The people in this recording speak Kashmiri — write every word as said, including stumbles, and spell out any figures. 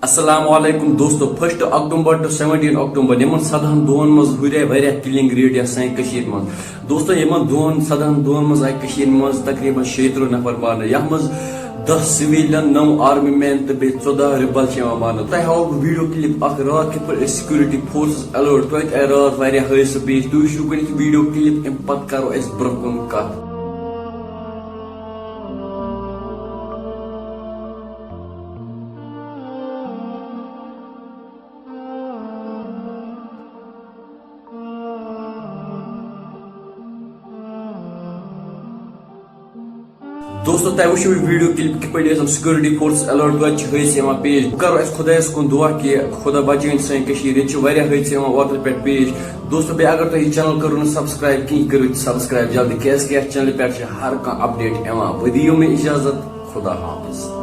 السلام علیکم دوستو، فسٹ اکتوبر ٹو سیونٹین اکتوبر، یِمن سدہن دۄہن منٛز ہُرے واریاہ کلنگ ریٹ یتھ سانہِ کٔشیٖرِ منٛز۔ دوستو، یِمن دۄہن، سدہن دۄہن منٛز آیہِ کٔشیٖرِ منٛز تقریباً شیٚیہِ ترٕٛہ نفر مارنہٕ، یتھ منٛز دَہ سویلین، نَو آرمی مین تہٕ بیٚیہِ ژۄداہ ریبل چھِ یِوان مارنہٕ۔ تۄہہِ ہاوو بہٕ ویڈیو کلپ اکھ راتھ کِتھ پٲٹھۍ ٲسۍ سیکورٹی فورسز الرٹ، توتہِ آیہِ راتھ واریاہ حٲدثہٕ پیش۔ تُہۍ وٕچھِو گۄڈٕنیتھ ویڈیو کلپ، امہِ پتہٕ کرو أسۍ برونٛہہ کُن کتھ۔ دوستو، تۄہہِ وٕچھِو یہِ ویڈیو کلپ کِتھ پٲٹھۍ ٲسۍ یِم سیکورٹی فورسز الرٹ، توتہِ چھِ حٲدثہٕ یِوان پیش۔ بہٕ کرو أسۍ خۄدایس کُن دعا کہِ خۄدا بچٲیِن سٲنۍ کٔشیٖر، ییٚتہِ چھِ واریاہ حٲدثہٕ یِوان اوترٕ پٮ۪ٹھ پیش۔ دوستو، بیٚیہِ اگر تۄہہِ یہِ چینل کٔرٕو نہٕ سبسکرایب کِہیٖنۍ، کٔرِو سبسکرایب جلدی، کیازِ کہِ یتھ چینلہِ پٮ۪ٹھ چھِ ہر کانٛہہ اپڈیٹ یِوان۔ وۄنۍ دِیِو مےٚ اجازت، خدا حافظ۔